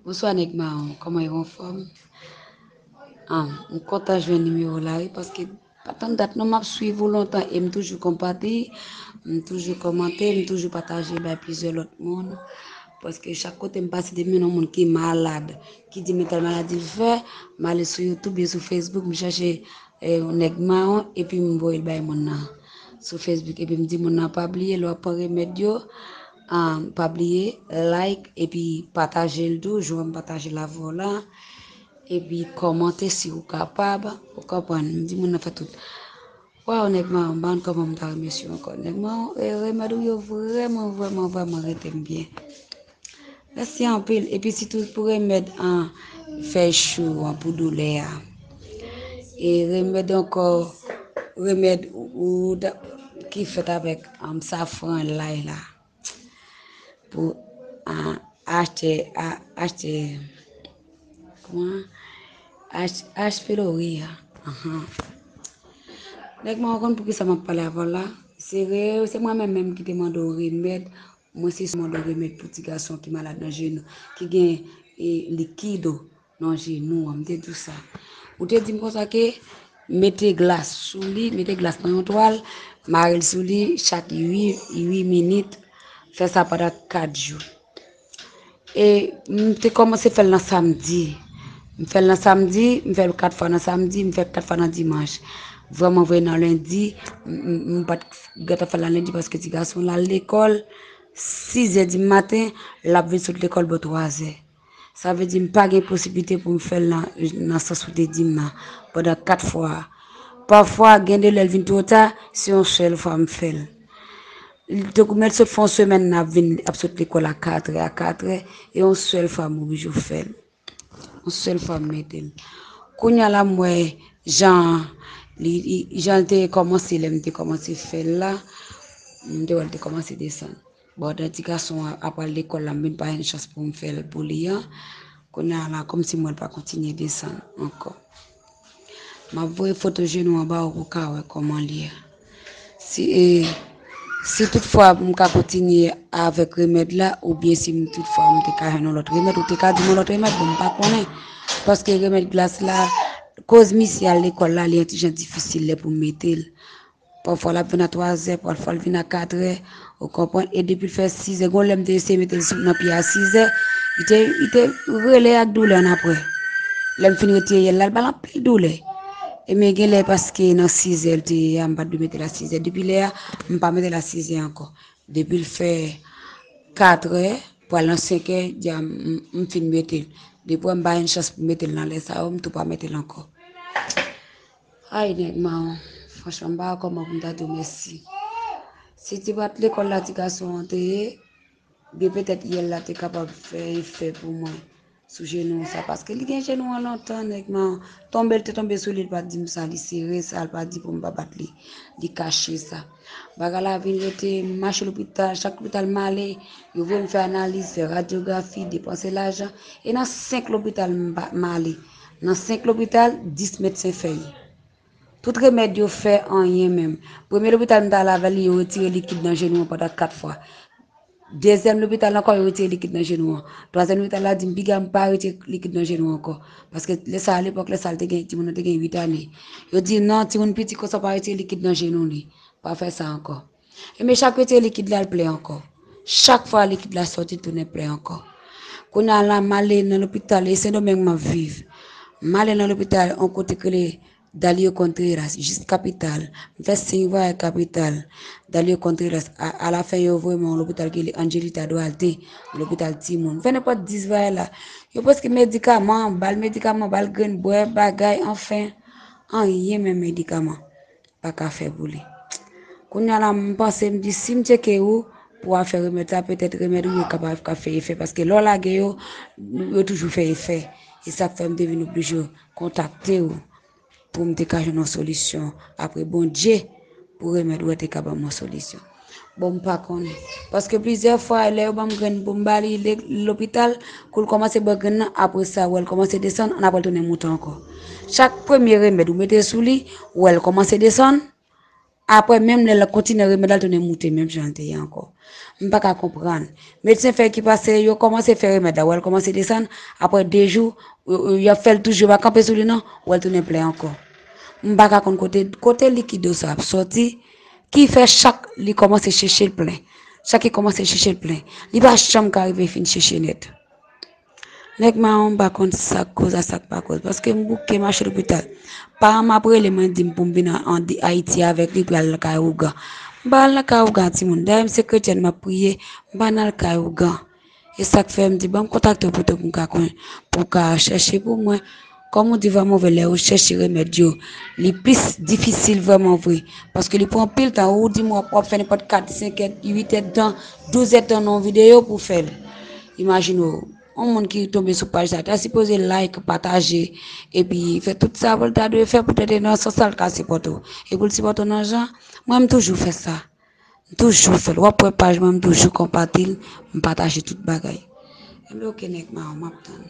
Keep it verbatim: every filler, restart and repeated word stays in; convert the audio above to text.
Bonswa nèg mawon, kòman yo anfòm? Ah, m kontan jwenn nimewo w la wi, paske pa tann dat non m ap swiv ou lontan e m toujou konpati, m toujou kòmante, m toujou pataje bay plizyè lòt moun. Paske chak kote m pase depi m wè yon moun ki malad, ki di m tèl maladi l fè, m ale sou YouTube e sou Facebook, m chèche eh, yon nèg mawon, epi m voye l bay moun nan sou Facebook, epi m di moun nan pa bliye lè w ap pran remèd yo, ah, pa bliye like epi pataje l tou, jan w pataje l avè w la, epi kòmante si w kapab, ou konprann, m di moun nan fè tout. Waw, nèg mawon, m pa konn kòman m ta remèsye w ankò. Nèg mawon, eh, remèd ou yo vrèman, vrèman, vrèman rete m byen. Mèsi anpil. Epi sitou pou remèd an fèy chou an pou doulè a. E remèd ankò, remèd ou, ou da- ki fèt avèk um, safran lay la. Pou ah, achte, ah, achte, kòman? Ach, ach pilori a. Ahan. Nèg mwen konn pou ki sa m ap pale avè w la. Se re, se mwen menm menm ki te mande w remèd. Mwen se sou mande w remèd pou ti gason ki malad nan jenou, ki gen eh, likido nan jenou an. M te di w sa. Ou te di m konsa ke mete glas sou li, mete glas nan yon twal, mare l sou li chak uit, uit minit, fè sa pandan kat jou. E m te kòmanse fè l nan samdi. M fè l nan samdi, m fè l kat fwa nan samdi, m fè kat fwa nan dimanch. Vrèman vre nan lendi, m, m, m pa t gentan fè l nan lendi paske ti gason l al lekòl, sizè di maten, l ap vin sot lekòl bò twazè. Sa vle di m pa gen posiblite pou m fè l nan, nan sans ou te di m nan, pandan kat fwa a. Pafwa, gen de lè l vin twò ta, se yon sèl fwa m fè l. Tankou m sot fè yon semèn nan ap vin, ap sot lekòl a katrè, a katrè, e yon sèl fwa m oblije fè l. Yon sèl fwa m mete l. Kounye a la m wè jan li, li- jan l te kòmanse lè m te kòmanse fè l la, m te wè l te kòmanse desann. Bon, dan ti gason an ap al lekòl la, m vin pa jwenn chans pou m fè l pou li an. Kounye a la, kòmsi m wè l pa kontinye desann ankò. M ap voye foto jenou an ba w pou w ka wè kòman l ye a. Si, e, si toutfwa m ka kontinye avèk remèd la, oubyen si m toutfwa m te ka jwenn yon lòt remèd, ou te ka di m yon lòt remèd, bon, m pa konnen. Paske remèd glas la, koz misye al lekòl la, li yon ti jan difisil lè pou m mete l. Pafwa l ap vin a twazè, pafwa l vin a katrè, ou konprann? E depi l fè sizè, gon lè m te eseye mete l sou nan pye a sizè, li te, li te rele ak doulè annapre. Lè m fin retire yèl la, l ba l anpil doulè. Ebyen, gen lè paske nan sizè l te ye a, m pa t dwe mete l a sizè. Depi lè a, m pa mete l a sizè ankò. Depi l fè katrè, pral nan senkè, di a m, m, m fin mete l. Depi m pa jwenn chans pou m mete l nan lè sa yo, m tou pa mete l ankò. Ay, nèg mawon, franchman, m pa wè kòman pou m ta di w mèsi. Si ti bat lekòl la ti gason an te ye, byen petèt yèl la te kapab fè efè pou mwen sou jenou sa, paske li gen jenou an lontan, nèg mawon. Tonbe l te tonbe sou li, li pa t di m sa, li sere sa, li pa t di pou m pa bat li, li kache sa. Bagay la vin rete, m mache lopital, chak lopital m ale, yo voye m fè analiz, fè radyografi, depanse lajan. E nan senk lopital m pa- m ale. Nan senk lopital, dis medsen fè l. Tout remèd yo fè, anyen menm. Premye lopital m t al avè l, yo retire likid nan jenou an pandan kat fwa. Dezyèm lopital ankò, yo retire likid nan jenou an. Twazyèm lopital la di m, piga m pa retire likid nan jenou an ankò. Paske lè sa, alepòk, lè sa, l te gen, timoun nan te gen uit ane. Yo di, non, timoun piti konsa pa retire likid nan jenou li. Pa fè sa ankò. Ebyen, chak retire likid la, l plen ankò. Chak fwa likid la sòti, l tounen plen ankò. Kounye a la, m ale nan lopital, e Sendomeng m ap viv. M ale nan lopital, yon kote k rele Dalio Contreras, jis kapital. M fè siy vwayè kapital. Dalio Contreras, a, alafen yo voye m yon lopital ki rele Angelita Duarte, yon lopital timoun. M fè nenpòt dis vwayè la. Yo prèske medikaman, ba l medikaman, ba l grenn bwè, bagay, anfen. Anyen men medikaman pa ka fè pou li. Kounye a la, m panse, m di, si m tcheke ou pou afè remèd sa, petèt remèd ou yo kapab ka fè efè, paske lè w lage yo, yo toujou fè efè. E sa k fè m te vin oblije kontakte ou pou m te ka jwenn yon solisyon. Apre Bondye, pou remèd ou an te ka ban m yon solisyon. Bon, m pa konnen. Paske plizyè fwa, lè yo ban m grenn pou m ba li le- lopital, kou l kòmanse bwè grenn nan, apre sa, wè l kòmanse desann, annapre l tounen moute ankò. Chak premye remèd ou mete sou li, wè l kòmanse desann, Apre, menm lè l kontinye remèd la, l tounen moute menm jan l te ye ankò. M pa ka konprann. Medsen fè ki pase, yo kòmanse fè remèd la, wè l kòmanse desann, apre de jou, yo, yo, y ap fè l toujou, yo pa kanpe sou li non, wè l tounen plen ankò. M pa ka konn kote, kote likido sa ap sòti, ki fè chak li kòmanse chèche l plen. Chak li kòmanse chèche l plen. Li pa janm ka rive fin chèche nèt. Nèg mawon, m pa konn sa k koz a sa k pa koz, paske m bouke mache lopital. Paran m ap rele mwen, di m pou m vin an, an Ayiti avèk li pou l al kay ougan. M pa al nan kay ougan, timoun. Dayè m se kretyèn, m ap priye, m pa nan al kay ougan. E sa k fè m di, ban m kontakte w pito pou m ka konn, pou w ka chèche pou mwen. Kòm ou di vrèman vre, lè ou chèche remèd yo, li plis difisil vrèman vre. Paske li pran anpil tan, ou di m w ap, w ap fè nenpòt kat, senk èd, uit èd tan, douz èd tan nan yon videyo pou w fè l. Imajine w, yon moun ki tonbe sou paj sa, ta sipoze like, pataje, epi fè tout sa pou l ta dwe fè pou tèt li nan sans sa l ka sipòte w. E pou l sipòte w nan jan, mwen m toujou fè sa. M toujou fè l. W ap wè paj mwen, m toujou konpati l, m pataje tout bagay. Enben oke nèg mawon, m ap tann.